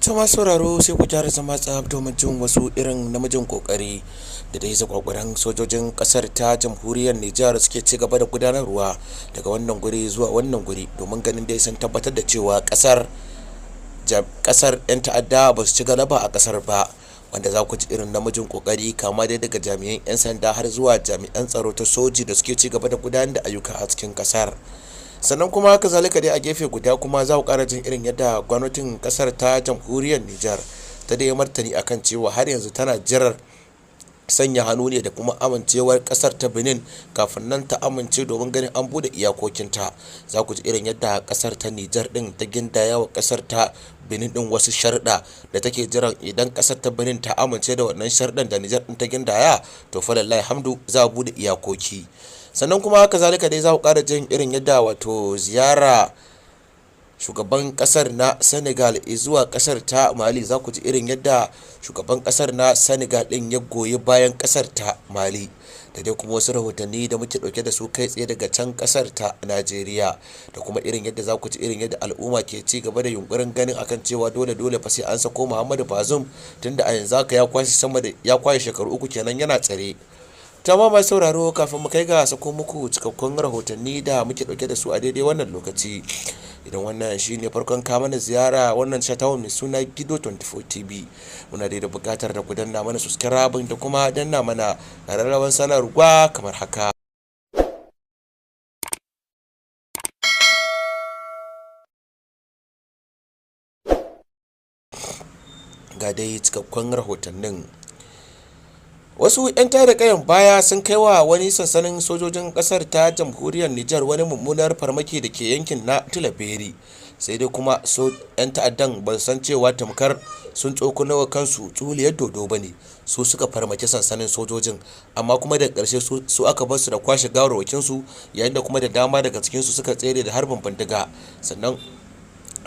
Ta masu sauraro, sai ku gyara zama tsab domin jin wasu irin namijin kokari da dai zakwakwaran sojojin kasar ta Jamhuriyar Nijar suke ci gaba da gudanarwa daga wannan guri zuwa wannan guri, domin ganin dai sun tabbatar da cewa kasar 'yan ta'adda ba su ci galaba a kasar ba. Wanda za ku ji irin namijin kokari, kama dai daga jami'an 'yan sanda har zuwa jami'an tsaro ta soji da suke ci gaba da gudanar da ayyuka a cikin kasar. Sannan kuma kazalika dai, a gefe guda kuma za ku kara jin irin yadda gwamnatin kasar ta Jamhuriyar Nijar ta dai martani akan cewa har yanzu tana jirar sanya hannu ne da kuma amincewar kasar ta Benin kafin nan ta amince domin ganin an bude iyakokinta. Za ku ji irin yadda kasar ta Nijar din ta gindaya wa kasar ta Benin din wasu sharuɗa da take jiran idan kasar ta Benin ta amince da wannan sharuɗan da Nijar din ta gindaya, to fa lillahi hamdu, za a bude iyakoki. Sannan kuma kazalika dai, za ku ƙara jin irin yadda wato ziyara shugaban kasar na Senegal zuwa kasar ta Mali. Za ku ji irin yadda shugaban kasar na Senegal din ya goyi bayan kasar ta Mali, da dai kuma wasu rahotanni da muke dauke da su kai tsaye daga can kasar ta Najeriya, da kuma irin yadda za ku ji irin yadda al'umma ke ci gaba da yunkurin ganin akan cewa dole dole fa sai an sako Muhammadu Bazum, tunda a yanzu haka ya kwashe sama da ya kwashe shekaru 3 kenan yana tsare. Ta masu sauraro, kafin mu kai ga sako muku cikakkun rahotanni da muke dauke da su a daidai wannan lokaci, idan wannan shine farkon kawo mana ziyara wannan channel mai suna Gido 24 TV, muna dai da bukatar da ku danna mana subscribe da kuma danna mana ƙararrawar sanarwa kamar haka. Ga dai cikakkun rahotannin. Wasu 'yan tada kayan baya sun kai wa wani sansanin sojojin kasar ta Jamhuriyar Nijar wani mummunar farmaki da ke yankin na Tilaberi. Sai dai kuma so 'yan ta'addan ba san cewa tamkar sun tsokano wa kansu tsuliyar dodo ba ne. Su suka farmaki sansanin sojojin, amma kuma daga ƙarshe su aka bar su da kwashe gawarwakinsu, yayin da kuma da dama daga cikinsu suka tsere da harbin bindiga. Sannan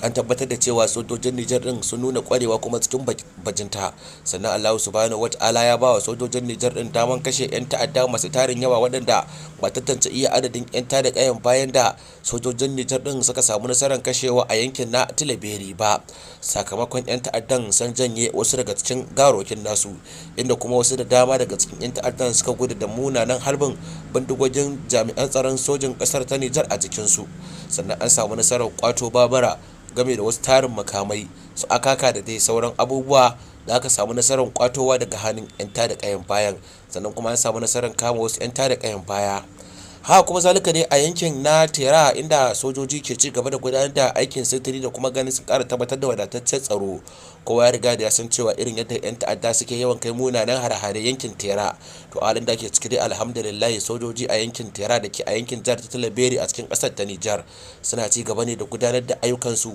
an tabbatar da cewa sojojin Nijar din sun nuna kwarewa kuma cikin bajinta. Sannan Allahu Subhanahu wata'ala ya ba wa sojojin Nijar din daman kashe 'yan ta'adda masu tarin yawa, waɗanda ba tantance iya adadin 'yan tada kayan bayan da sojojin Nijar din suka samu nasarar kashewa a yankin na Tilaberi ba. Sakamakon 'yan ta'addan sun janye wasu daga cikin garokin nasu, inda kuma wasu da dama daga cikin 'yan ta'addan suka gudu da munanan harbin bindigogin jami'an tsaron sojin kasar ta Nijar a jikinsu. Sannan an samu nasarar kwato babura game da wasu tarin makamai su akaka da dai sauran abubuwa da aka samu nasarar kwatowa daga hannun 'yan tada kayan bayan. Sannan kuma an samu nasarar kama wasu 'yan tada kayan baya. Haka kuma zalika ne a yankin na Tera, inda sojoji ke ci gaba da gudanar da aikin sintiri da kuma ganin sun kara tabbatar da wadataccen tsaro. Kowa ya riga da ya san cewa irin yadda 'yan ta'adda suke yawan kai munanan hare-hare yankin Tera. To, halin da ake ciki dai, alhamdulillah, sojoji a yankin Tera da ke a yankin jihar Tilaberi a cikin kasar ta Nijar suna ci gaba ne da gudanar da ayyukansu,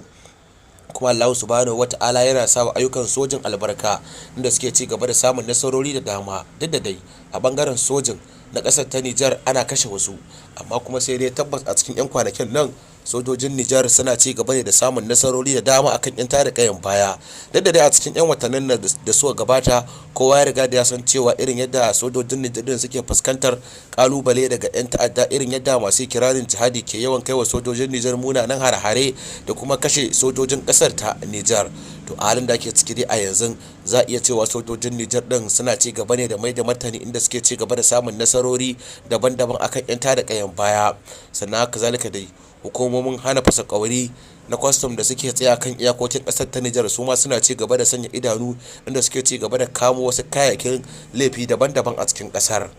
kuma Allah Subhanahu wata'ala yana sa wa ayyukan sojin albarka, inda suke ci gaba da samun nasarori da dama. Duk da dai a bangaren sojin na kasar ta Nijar ana kashe wasu, amma kuma sai dai tabbas a cikin 'yan kwanakin nan sojojin Nijar suna ci gaba ne da samun nasarori da dama akan 'yan tada kayan baya. Duk da dai a cikin 'yan watannin nan da suka gabata, kowa ya riga da ya san cewa irin yadda sojojin Nijar din suke fuskantar kalubale daga 'yan ta'adda, irin yadda masu kirarin jihadi ke yawan kai wa sojojin Nijar munanan hare-hare da kuma kashe sojojin kasar ta Nijar. To, a halin da ake ciki dai a yanzu, za a iya cewa sojojin Nijar din suna ci gaba ne da mai da martani, inda suke ci gaba da samun nasarori daban-daban akan 'yan tada kayan baya. Sannan haka zalika dai, hukumomin hana fasa kauri na kwastam da suke tsaya kan iyakokin kasar ta Nijar su ma suna ci gaba da sanya idanu, inda suke ci gaba da kamo wasu kayayyakin laifi daban-daban a cikin kasar.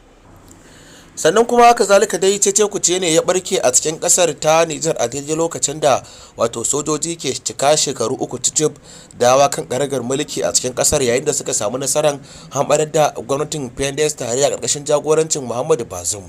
Sannan kuma haka zalika dai, cece kuce ne ya barke a cikin kasar ta Nijar a daidai lokacin da wato sojoji ke cika shekaru 3 cicif dawa kan karagar mulki a cikin kasar, yayin da suka samu nasarar hamɓarar da gwamnatin PNDS Tarayya karkashin jagorancin Muhammadu Bazum.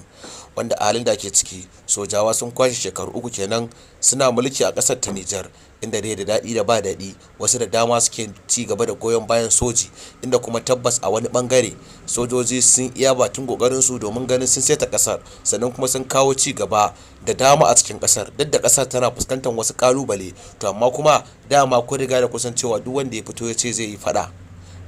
Wanda a halin da ake ciki, sojawa sun kwashe shekaru 3 kenan suna mulki a kasar ta Nijar, inda dai da daɗi da ba daɗi wasu da dama suke ci gaba da goyon bayan soji, inda kuma tabbas a wani bangare sojoji sun iya bakin kokarin su domin ganin sun saita kasar, sannan kuma sun kawo ci gaba da dama a cikin kasar, duk da kasar tana fuskantar wasu kalubale. To, amma kuma dama kun riga da kusan cewa duk wanda ya fito ya ce zai yi fada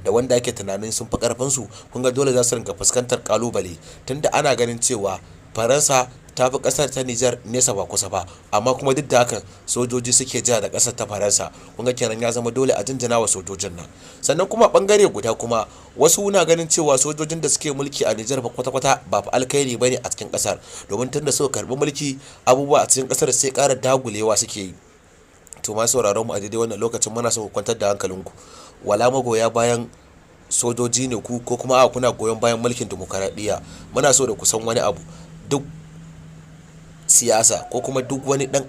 da wanda ake tunanin sun fi karfin su, kun ga dole za su rinka fuskantar kalubale, tunda ana ganin cewa Faransa ta fi kasar ta Nijar nesa ba kusa ba, amma kuma duk da hakan sojoji suke ja da kasar ta Faransa. Kun ga kenan ya zama dole a jinjina wa sojojin nan. Sannan kuma bangare guda kuma, wasu na ganin cewa sojojin da suke mulki a Nijar ba kwata-kwata ba fa alkhairi bane a cikin kasar, domin tunda suka karbi mulki, abubuwa a cikin kasar sai ƙara dagulewa suke yi. To, masu sauraron mu, a daidai wannan lokacin muna so ku kwantar da hankalinku, wala magoya bayan sojoji ne ku ko kuma a kuna goyon bayan mulkin demokaradiyya. Muna so da ku san wani abu: duk siyasa ko kuma duk wani dan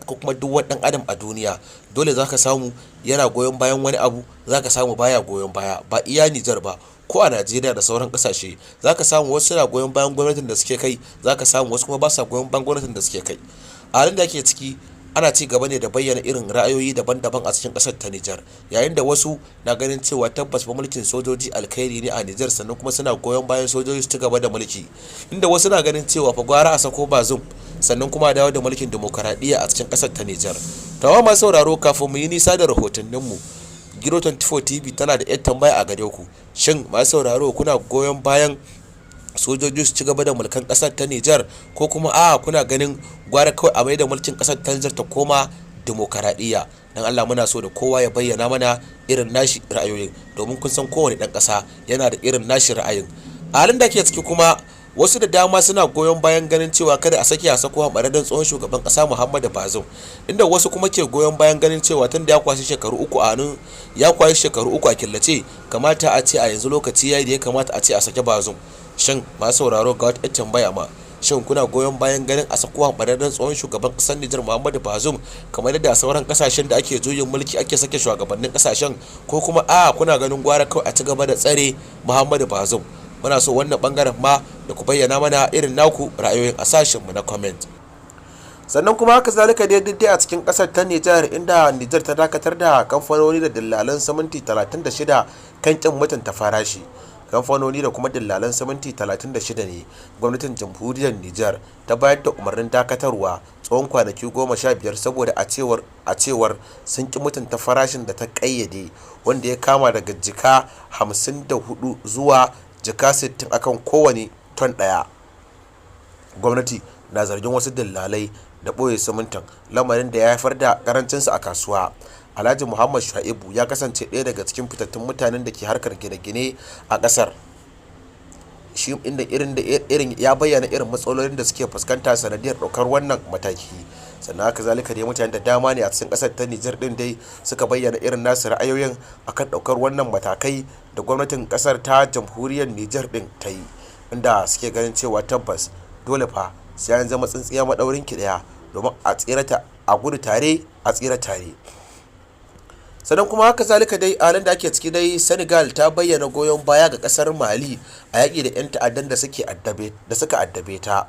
adam a duniya, dole zaka samu yana goyon bayan wani abu, zaka samu baya goyon baya. Ba iya Nijar ba, ko a Najeriya da sauran kasashe, zaka samu wasu suna goyon bayan gwamnatin da suke kai, zaka samu wasu kuma ba sa goyon bayan gwamnatin da suke kai. A halin da ake ciki, ana ci gaba ne da bayyana irin ra'ayoyi daban-daban a cikin kasar ta Nijar, yayin da wasu na ganin cewa tabbas fa mulkin sojoji alkhairi ne a Nijar, sannan kuma suna goyon bayan sojoji su ci gaba da mulki, inda wasu na ganin cewa fa gwara a sako Bazum, sannan kuma a dawo da mulkin demokaradiyya a cikin kasar ta Nijar. Tawa masu sauraro, kafin mu yi nisa da rahotanninmu, Giro 24 TV tana da 'yar tambaya a gare ku. Shin masu sauraro, kuna goyon bayan sojoji su ci gaba da mulkan kasar ta Nijar, ko kuma a kuna ganin gwara kawai a mai da mulkin kasar ta Nijar ta koma demokaradiyya? Dan Allah muna so da kowa ya bayyana mana irin nashi ra'ayoyin, domin kun san kowane dan kasa yana da irin nashi ra'ayin. A halin da ke ciki kuma, wasu da dama suna goyon bayan ganin cewa kada a sake a sako hambararren tsohon shugaban kasa Muhammadu Bazoum, inda wasu kuma ke goyon bayan ganin cewa tun da ya kwashi shekaru 3 a hannun, ya kwashi shekaru 3 a killace, kamata a ce a yanzu lokaci yayi da ya kamata a ce a sake Bazoum. Shin masu sauraro, ga wata tambaya ma: shin kuna goyon bayan ganin a sako hambararren tsohon shugaban kasar Nijar Muhammadu Bazoum, kamar yadda sauran kasashen da ake juyin mulki ake sake shugabannin kasashen, ko kuma a kuna ganin gwara kawai a ci gaba da tsare Muhammadu Bazoum? Muna so wannan bangaren ma da ku bayyana mana irin naku ra'ayoyin a sashenmu na comment. Sannan kuma haka zalika dai, duk dai a cikin kasar ta Nijar, inda Nijar ta dakatar da kamfanoni da dillalan siminti 36 kan kin mutunta farashi. Kamfanoni da kuma dillalan siminti 36 ne gwamnatin Jamhuriyar Nijar ta bayar da umarnin dakatarwa tsawon kwanaki 15, saboda a cewar sun ki mutunta farashin da ta kayyade, wanda ya kama daga jika 54 zuwa jika 60 akan kowane ton daya. Gwamnati na zargin wasu dillalai da ɓoye simintin, lamarin da ya haifar da karancinsa a kasuwa. Alhaji Muhammad Shu'aibu ya kasance ɗaya daga cikin fitattun mutanen da ke harkar gine-gine a ƙasar shi, inda irin da irin ya bayyana irin matsalolin da suke fuskanta sanadiyar ɗaukar wannan mataki. Sannan haka zalika dai, mutane da dama ne a cikin ƙasar ta Nijar din dai suka bayyana irin nasu ra'ayoyin akan ɗaukar wannan matakai da gwamnatin ƙasar ta Jamhuriyar Nijar din ta yi, inda suke ganin cewa tabbas dole fa sai an zama tsintsiya maɗaurin ki ɗaya domin a tsira, a gudu tare a tsira tare. Sannan kuma haka zalika dai, a halin da ake ciki dai, Senegal ta bayyana goyon baya ga kasar Mali a yaƙi da 'yan ta'addan da suka addabe ta.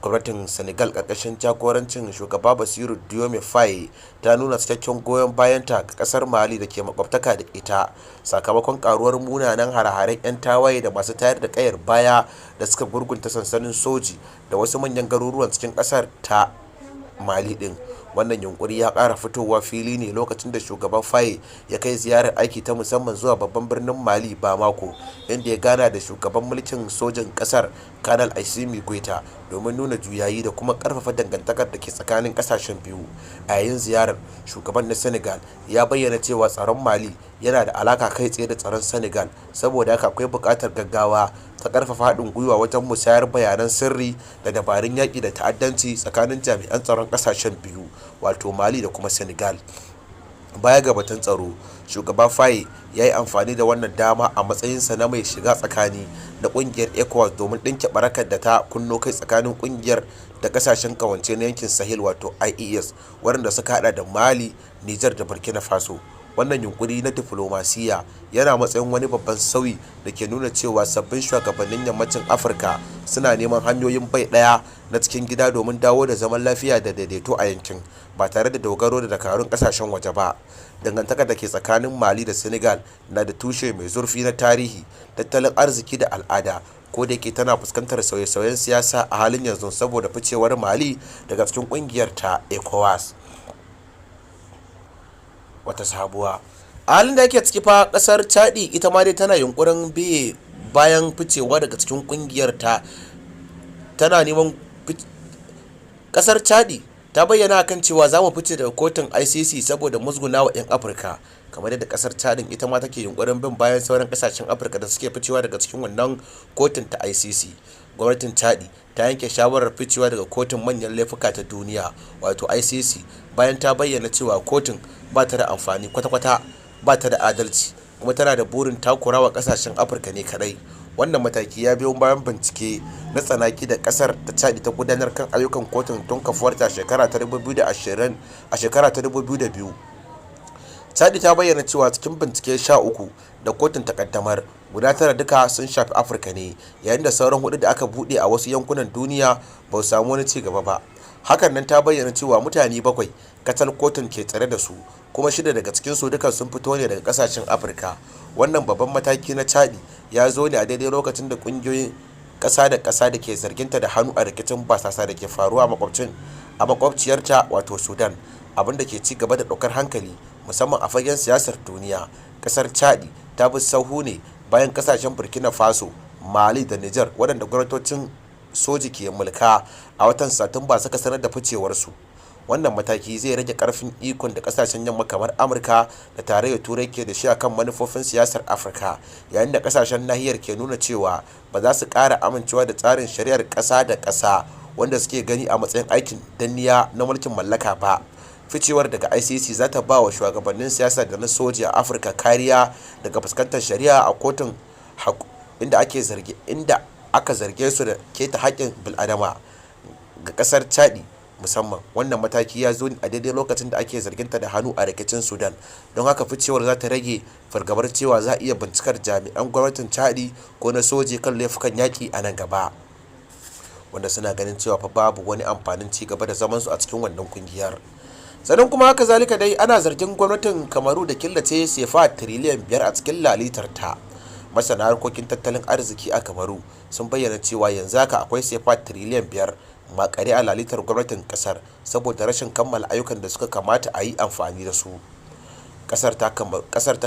Gwamnatin Senegal, ƙarƙashin jagorancin Shugaba Basiru Diomaye Faye, ta nuna cikakken goyon bayanta ga kasar Mali da ke makwabtaka da ita, sakamakon karuwar munanan hare-haren 'yan tawaye da masu tayar da kayar baya da suka gurgunta sansanin soji da wasu manyan garuruwan cikin kasar ta Mali din. Wannan yunkuri ya kara fitowa fili ne lokacin da Shugaban Faye ya kai ziyarar aiki ta musamman zuwa babban birnin Mali, Bamako, inda ya gana da shugaban mulkin sojin kasar, Kanal Assimi Goita, domin nuna juyayi da kuma karfafa dangantakar da ke tsakanin kasashen biyu. A yayin ziyarar, shugaban na Senegal ya bayyana cewa tsaron Mali yana da alaka kai tsaye da tsaron Senegal, saboda haka akwai buƙatar gaggawa ta karfafa haɗin gwiwa wajen musayar bayanan sirri da dabarun yaƙi da ta'addanci tsakanin jami'an tsaron ƙasashen biyu, wato Mali da kuma Senegal. Baya ga batun tsaro, Shugaba Faye ya yi amfani da wannan dama a matsayinsa na mai shiga tsakani na kungiyar ECOWAS domin ɗinke barakar da ta kunno kai tsakanin kungiyar da kasashen kawance na yankin Sahel, wato IAS, waɗanda suka hada da Mali, Niger da Burkina Faso. Wannan yunkuri na diflomasiya yana matsayin wani babban sauyi da ke nuna cewa sabbin shugabannin Yammacin Afirka suna neman hanyoyin bai ɗaya na cikin gida domin dawo da zaman lafiya da daidaito a yankin, ba tare da dogaro da dakarun kasashen waje ba. Dangantakar da ke tsakanin Mali da Senegal na da tushe mai zurfi na tarihi, tattalin arziki da al'ada, ko da yake tana fuskantar sauye-sauyen siyasa a halin yanzu saboda ficewar Mali daga cikin kungiyar ta ECOWAS. Wata sabuwa, a halin da ake ciki fa, kasar Chadi ita ma dai tana yunkurin biye bayan ficewa daga cikin kungiyar ta, tana neman Kasar Chadi ta bayyana kan cewa za mu fice daga kotun ICC saboda musguna wa 'yan Afirka, kamar yadda kasar Chadin ita ma take yunkurin bin bayan sauran kasashen Afirka da suke ficewa daga cikin wannan kotun ta ICC. Gwamnatin Chadi ta yanke shawarar ficewa daga kotun manyan laifuka ta duniya, wato ICC, bayan ta bayyana cewa kotun ba ta da amfani kwata-kwata, ba ta da adalci, kuma tana da burin takurawa kasashen Afirka ne kadai. Wannan mataki ya biyo bayan bincike na tsanaki da kasar ta Chadi ta gudanar kan ayyukan kotun tun kafuwarta a shekara ta 2020. A shekara ta 2002, Chadi ta bayyana cewa cikin bincike 13 da kotun ta kaddamar, guda tara duka sun shafi Afirka ne, yayin da sauran hudu da aka bude a wasu yankunan duniya ba su samu wani ci gaba ba. Hakan nan ta bayyana cewa mutane bakwai kacal kotun ke tsare da su, kuma shida daga cikinsu duka sun fito ne daga kasashen Afirka. Wannan babban mataki na Chadi ya zo ne a daidai lokacin da kungiyoyin kasa da kasa da ke zarginta da hannu a rikicin basasa da ke faruwa a makwabciyarta, wato Sudan, abin da ke ci gaba da daukar hankali, musamman a fagen siyasar duniya. Kasar Chadi ta bi sahu ne bayan kasashen Burkina Faso, Mali da Niger, waɗanda gwamnatocin soji ke mulka, a watan Satumba suka sanar da ficewarsu. Wannan mataki zai rage karfin ikon da kasashen yamma kamar Amurka da Tarayyar Turai ke da shi akan manufofin siyasar Afirka, yayin da kasashen nahiyar ke nuna cewa ba za su kara amincewa da tsarin shari'ar kasa da kasa wanda suke gani a matsayin aikin danniya na mulkin mallaka ba. Ficewar daga ICC za ta ba wa shugabannin siyasa da na soja a Afirka kariya daga fuskantar shari'a a kotun inda aka zarge su da keta haƙƙin bil'adama. Ga kasar Chadi musamman, wannan mataki ya zo a daidai lokacin da ake zarginta da hannu a rikicin Sudan. Don haka ficewar za ta rage fargabar cewa za a iya bincikar jami'an gwamnatin Chadi ko na soji kan laifukan yaƙi a nan gaba, wanda suna ganin cewa fa babu wani amfanin ci gaba da zaman su a cikin wannan kungiyar. Sannan kuma haka zalika dai, ana zargin gwamnatin Kamaru da killace sefa tiriliyan 5 a cikin lalitar ta. Masana harkokin tattalin arziki a Kamaru sun bayyana cewa yanzu haka akwai sefa tiriliyan 5 makare a lalitar gwamnatin kasar saboda rashin kammala ayyukan da suka kamata a yi amfani da su. Kasar ta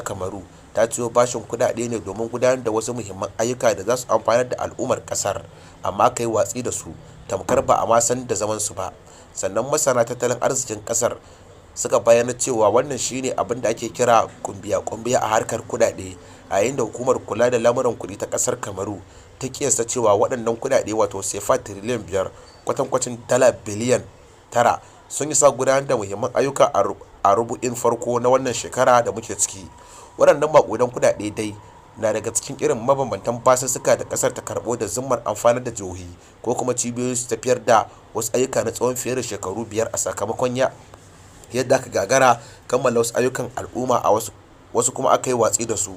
Kamaru ta ciyo bashin kudade ne domin gudanar da wasu muhimman ayyuka da za su amfanar da al'ummar kasar, amma aka yi watsi da su tamkar ba a ma san da zaman su ba. Sannan masana tattalin arzikin kasar suka bayyana cewa wannan shine abin da ake kira kumbiya-kumbiya a harkar kudade, a yayin da hukumar kula da lamuran kudi ta kasar Kamaru ta kiyasta cewa waɗannan kudade, wato sefa tiriliyan 5, kwatankwacin dala biliyan 9, sun isa gudanar da muhimman ayyuka a rubu'in farko na wannan shekara da muke ciki. Waɗannan maƙudan kudade dai na daga cikin irin mabambantan basussuka da kasar ta karɓo da zummar amfanar da jihohi ko kuma cibiyoyi su tafiyar da wasu ayyuka na tsawon fiye da shekaru 5, a sakamakon yadda aka gagara kammala wasu ayyukan al'umma, a wasu kuma aka yi watsi da su.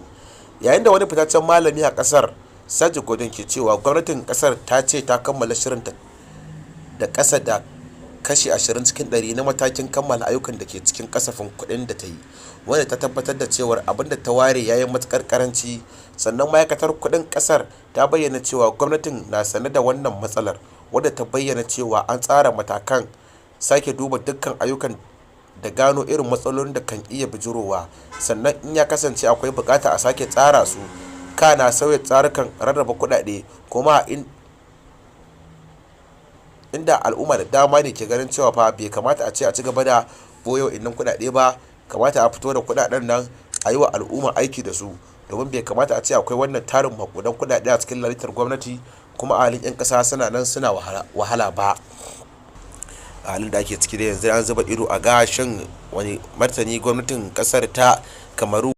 Yayin da wani fitaccen malami a kasar, Saji Godon, ke cewa gwamnatin kasar ta ce ta kammala shirinta da kasa da kashi 20 cikin 100 na matakin kammala ayyukan da ke cikin kasafin kuɗin da ta yi, wanda ta tabbatar da cewar abin da ta ware ya yi matukar karanci. Sannan ma'aikatar kuɗin kasar ta bayyana cewa gwamnatin na sane da wannan matsalar, wadda ta bayyana cewa an tsara matakan sake duba dukkan ayyukan da gano irin matsalolin da kan iya bijirowa, sannan in ya kasance akwai bukata a sake tsara su, kana sauya tsarukan rarraba kuɗaɗe. Kuma inda al'umma da dama ne ke ganin cewa fa bai kamata a ce a ci gaba da boye wa'innan kuɗaɗe ba, kamata a fito da kuɗaɗen nan a yi wa al'umma aiki da su, domin bai kamata a ce akwai wannan tarin makudan kuɗaɗe a cikin lalitar gwamnati kuma a halin 'yan ƙasa suna nan suna wahala ba. A halin da ake ciki da yanzu, an zuba ido a ga shin wani martani gwamnatin kasar ta Kamaru